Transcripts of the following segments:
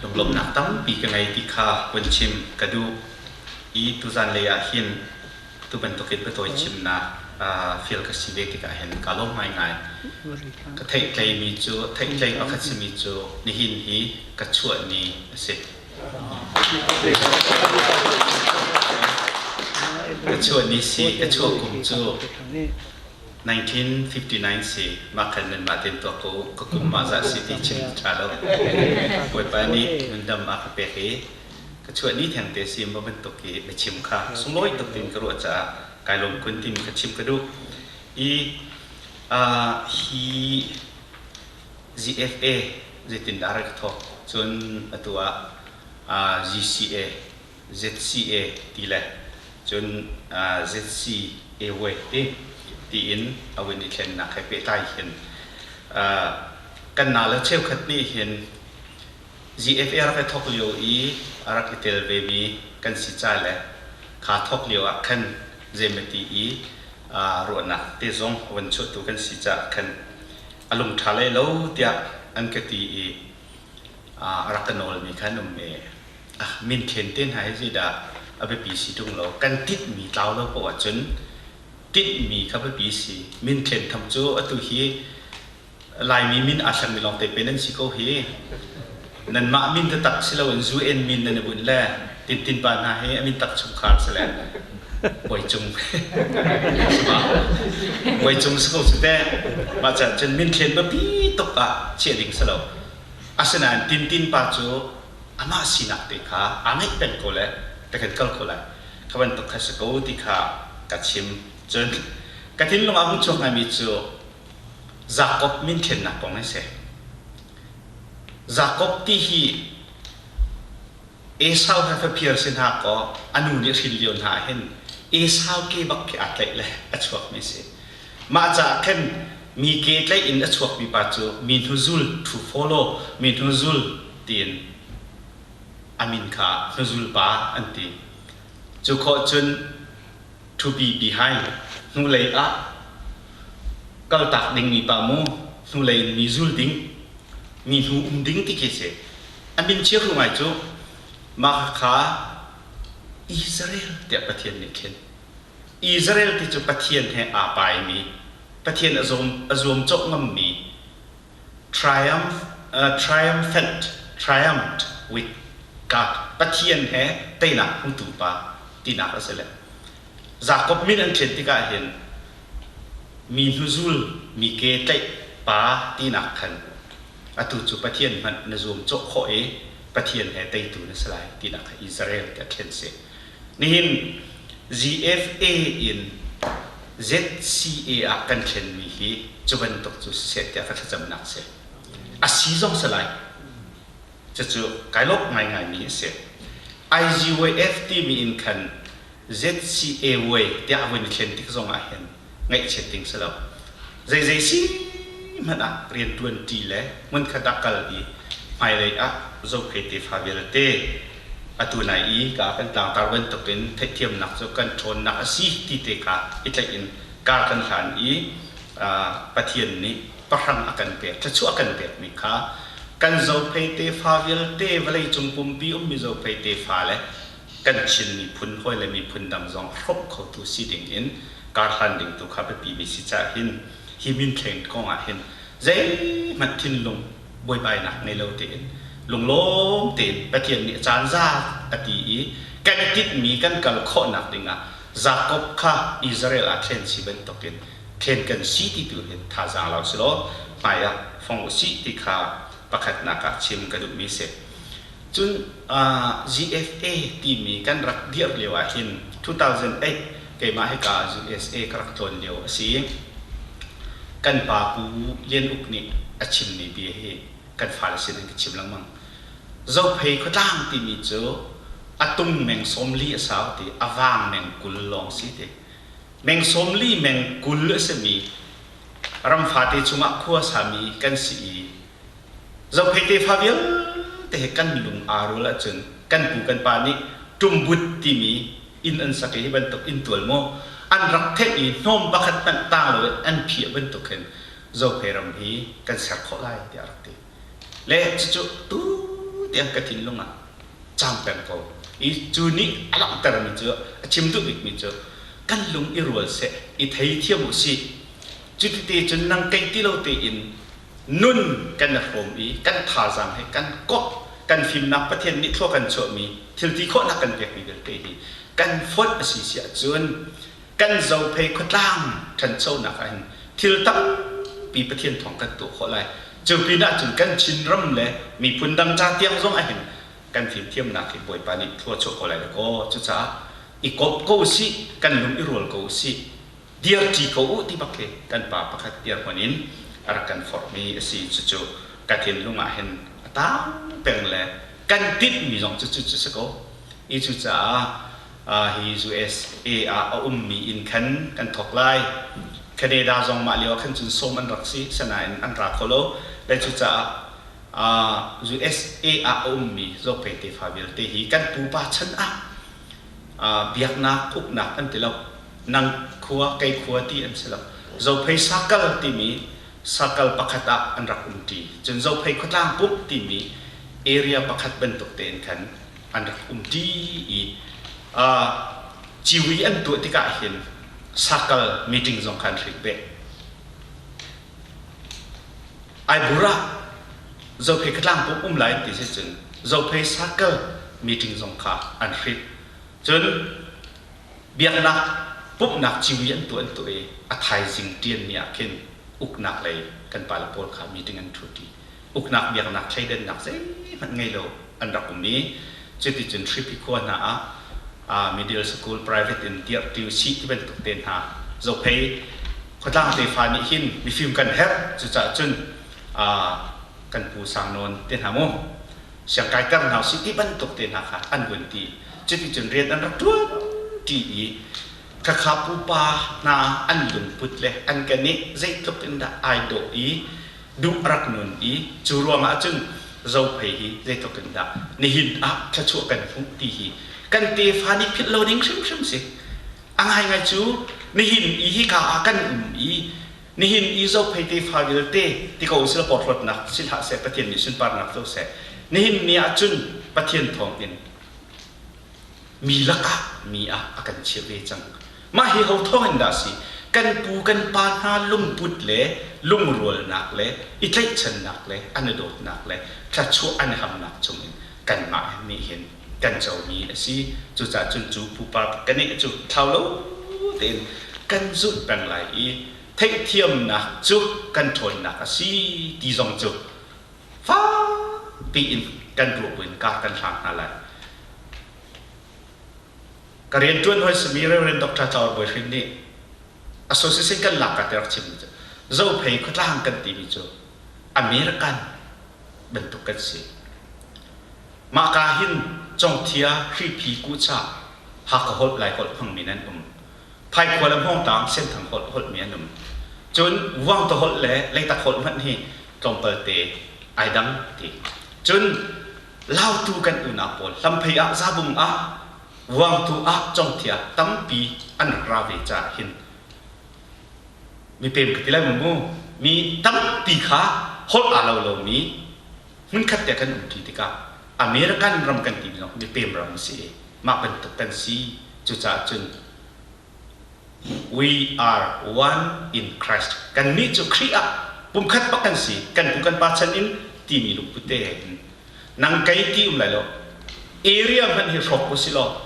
Lunglawmhnak tampi ka ngei ti kha vun chim ka duh i tuzan lei ah hin tu bantukin biatawi chimnak fial ka si ve tikah hin kaa lawm ngaingai. Ka theihtlei cu theihtlei pakhat simi cu nihin hi ka chuah ni a si. Ka chuah ni si, ka chuah kum cu 1959 si mah khan nanmah tein tuak ko ka kum mah zah si ti chim ṭha lo. Bawipa nih nundam a ka pek i ka chuah ni theng te si ma bantuk i biachim kha sunglawi tuk tin ka ruah caah kai lawm kun timi kha chim ka duh. I hi GFA zeitindah rak thawk cun atu ah GCA ZCA ti le cun ZCAW ti tiin a vun i thlennak he pehtlai hin kan nau le cheukhat nih hin GFA rak i thawk lio i a rak i tel vemi kan si ca le kha thawk lio ah khan zeimati i ruahnak te zong van chuahtu kan si caah khan a lungṭha lai lo tiah an ka ti i a rak ka nawlmi kha an um i min thlen te hna hi zeidah a biapi si ṭung lo kan tinhmi tlau lo paoh ahcun tinhmi kha biapi si min thlen tham cu atu hi Laimi min aa hlengmi lawngte pe nan si ko hi nanmah min taktak si loin UN min nan i bunh le Tintin pa hna hi a min tak chungkhar si le Bawi Cung Bawi Cung si ko cu teh mah caan cun min thlen biapi tuk ah chiah ding si lo asinain Tintin pa cu amah sinak te kha aa ngeih peng ko le ka kan kal ko lai kha bantuk kha si ko ti kha ka chim cun ka thinlung ah hung chuak ngaimi cu Jakob min thlennak kong hi si Jakob ti hi Esau he faphir si hna kaw a nu nih hrin lio hna ah hin Esau ke bak khi aa tlaih le a chuakmi si mah caah khan mi ke tlaih in a chuakmi pa cu mi hnuzul to follow mi hnuzul tiin a min kha hnuzul pa an ti. Cu khawh cun to be behind hnulei ah kaltak dingmi pa mu hnulei in mi zul ding mi hnu um ding ti khi si. A min chiahru ngai cu mah kha Israel tiah Pathian nih khin Israel ti cu Pathian he aa paimi Pathian a zuam a zuamcawh ngammi triumph, uh, triumphant, triumphed with God, Pathian he teinak hmutu pa tinak a si le. Jakob min an ṭhen tikah hin mi hnuzul, mi ke tlaih pa tinak khan atu cu Pathian hmanh na zuam cawh khawh i Pathian he teitu na si lai tinak kha Israel ti a ṭhen si. Nihin GFA in ZCA ah kan thlenmi hi cu bantuk cu siseh tiah ka thlacamnak si. A si zong si lai. Cucu kai lawk ngaingaimi a si. IGYF timi in khan ZCAY tiah a vun i thlen tik zong ah hin ngaihchiat ding si lo. Zeizei si hmanh ah rianṭuan ṭi le hmunkhat ah kal i hmailei ah Zophei tefa vialte atu nai i ka kan tlangtar bantukin theihthiamnak cu kan ṭhawnnak a si ti te kha i tlaih in kar kan hlan i Pathian nih pahrang a kan pek, thluachuah a kan pekmi kha kan Zophei tefa vialte vawleicung pumpi ummi Zophei tefa le kan Chin miphun hawi le miphun dang zong a hrawmh khotu si ding in karhlan ding tu kha biapimi si caah hin hi minthleng kong ah hin zeihmanh thinlung buaibainak ngei lo tein lunglawm tein Pathian nih a caan za a ti i kan i tinhmi kan kal khawhnak dingah Jakob kha Israel ah thlen si bantukin thlen kan si ti tu hin thazaang lo si law hmai ah fong u sih ti kha pakhatnak ah chim ka duhmi si. Cun GFA timi kan rak dirh lio ah hin 2008 keimah hika USA ka rak tlawn lio a si. Kan pa Pu Lian Uk nih a chimmi bia hi kan fale sin in ka chim lengmang. Zophei khuatlang timi cu a tung meng 40 a sau ti, a vang meng 20 lawng si ti. Meng 40 meng 20 a simi ram fate chungah khua sami kan si i Zophei tefa vialte he kan lung aa rual ahcun kan pu kan pa nih ṭumbut timi inn an sak i hi bantuk inntual maw an rak theih i hnawm pakhat hmanh tang loin an phiah bantuk hin Zophei ram hi kan ser khawh lai tiah a rak ti. Le cucu tu tiang ka thinlung ah caam peng ko. I cu nih a langhtermi cu a chim duh bikmi cu kan lung i rual seh, i theithiam u sih. Cuti te cun nang kei ti lo tein nun kan i hrawm i kan thazaang he kan komh, kan fimnak Pathian nih thlua kan chuahmi thil ti khawhnak kan pekmi vialte hi kan fonh a si si ahcun kan Zophei khuatlang ṭhanchonak ah hin thil tampi Pathian thawng kan tuah khawh lai. Cu pinah cun kan Chinram le miphun dang ca tiang zong ah hin kan fimthiamnak hi Bawipa nih thlua chuah ko lai dakaw. Cucaah i komh ko usih, kan lung i rual ko usih, dirṭi ko u ti bak khi kan pa pakhat dirhmun in a rak kan forhmi a si. Cucu ka thinlung ah hin a taang peng le kan tinhmi zong cu cu si ko. I cucaah hi USA ah a ummi inn khan kan thawk lai. Canada zong mah lio ah khan cun sawm an rak si, sanain an ra kho lo. Le cucaah USA ah a ummi Zophei tefa vialte hi kan pupa chan ah biaknak uknak an ti lo. Nang khua kei khua ti an si lo. Zophei sakal timi sakal pakhat ah an rak umṭi. Cun Zophei khuatlang pumh timi area pakhat bantuk tein khan an rak umṭi i ciwi an tuah tikah hin sakal meeting zong kha an hrik ve. Aibur ah Zophei khuatlang pumh um lai ti si cun Zophei sakal meeting zong kha an hrik. Cun biaknak pumhnak ciwi an tuah an tuah i a thaizing ṭian ni ah khin uknak lei kan pale pawl kha meeting an ṭhuṭi. Uknak biaknak thleidannak zeihmanh ngei lo an rak um i cuticun Hripi khua hna ah middle school private in dirh ṭi usih ti bantuk te hna Zophei khuatlang tefa nih hin mifim kan herh cucaah cun kan pu Sang Nawn te hna mu siangkaiter hna usih ti bantuk te hna kha an vun ti. Cuticun rian an rak ṭuan ṭi i khakha pupa hna an lungput le an kan i zeitluk in dah ai dawh i duh a rak nun i cu ruangah cun Zophei hi zeitluk in dah nihin ah thluachuah kan hmuh ti hi kan tefa nih philh lo ding hrimhrim si. A ngaingai cu nihin i hika ah kan um i nihin i Zophei tefa vialte ti ko usila porhlawtnak si hlah seh Pathian nih sunparnak co seh. Nihin ni ah cun Pathian thawngin mi lakah mi ah a kan chiah ve cang. Mah hi ho thawng in dah a si? Kan pu kan pa hna lungput le lungrualnak le i tlaihchannak le an i dawtnak le thluachuah an i hamnak chungin kanmah nih hin kan comi a si. Cucaah cun cu pupa kan nih cu thlau lo tein kan zulh peng lai i theihthiamnak cu kan ṭhawnnak a si ti zong cu fakpi in kan ruah buin kar kan hlang hna lai. Ka rianṭuan hawi simi Reverend Dr. Caur Bawi Hrin nih association kan lak ka ti rak chimmi cu Zophei khuatlang kan timi cu American bantuk kan si. Mah ka hin Congthia, Hriphi, Kuhchah, Hakha holh, Lai holh hmangmi nan um. Phaikhua le Hmawngtlang Senthang holh holhmi an um. Cun Vuangta holh le Leitak holh hmanh hi tlawmpal te ai dang ti. Cun Lautu kan unau pawl Hlamphei ah Zabung ah Vuangtu ah Congthia tampi an rak ra ve caah hin mipem ka ti lai mu mi tampi kha holh aa lo lomi hmunkhat te kan umṭi tikah American ram kan timi zong mipem ram a si i mah bantuk kan si. Cucaah cun we are one in Christ. Kannih cu Khrih ah pumkhat bak kan si. Kan pu kan pa chan in timi lungput te he hin nang kei ti um lai lo. Area hmanh hi hrawk u si law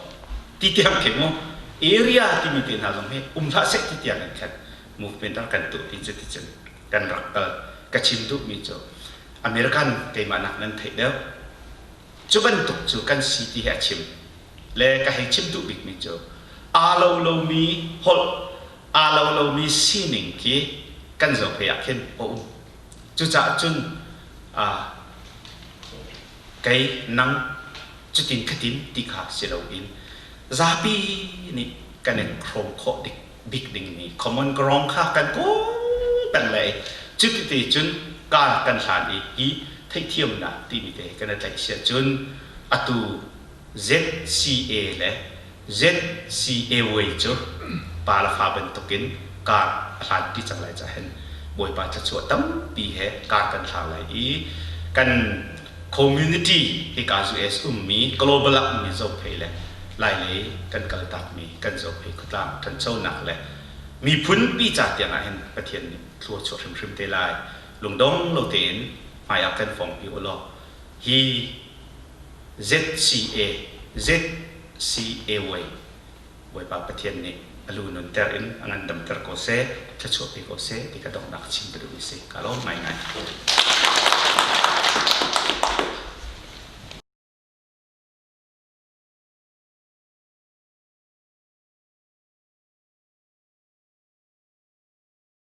ti tiang khi mu area timi te hna zong hi um hlah seh ti tiang in khan movement rak kan tuah pi cu ti cun kan rak kal ka chim duhmi cu American keimah nak nan theih deuh Cu bantuk cu kan si ti hi a chim. Le ka hei chim duh bikmi cu aa lo lomi holh, aa lo lomi sining khi kan zophei ah khin a um. Cucaah cun kei nang cutin khatin ti kha si loin zapi nih kan i hrawm khawh bik dingmi common ground kha kan kawl peng le cuti cun kar kan hlan i hi theihthiamnak timi te kan i tlaih si ahcun atu ZCA le ZCAY cu pa le fa bantukin kar a hlan ti cang lai caah hin Bawipa thluachuah tampi he kar kan hlang lai i kan. Community hika US ummi global ah ummi Zophei le Lailei kan kaltakmi kan Zophei khuatlang ṭhanchonak le miphun pi ca tiang ah hin Pathian nih thlua chuah hrimhrim te lai. Lungdong lo tein hmai ah kan fongpi u law hi ZCA ZCA way Bawipa Pathian nih a lu nunter in a ngandamter ko seh, thluachuah pe ko seh ti ka donghnak chim ka duhmi si. Ka lawm ngaingai.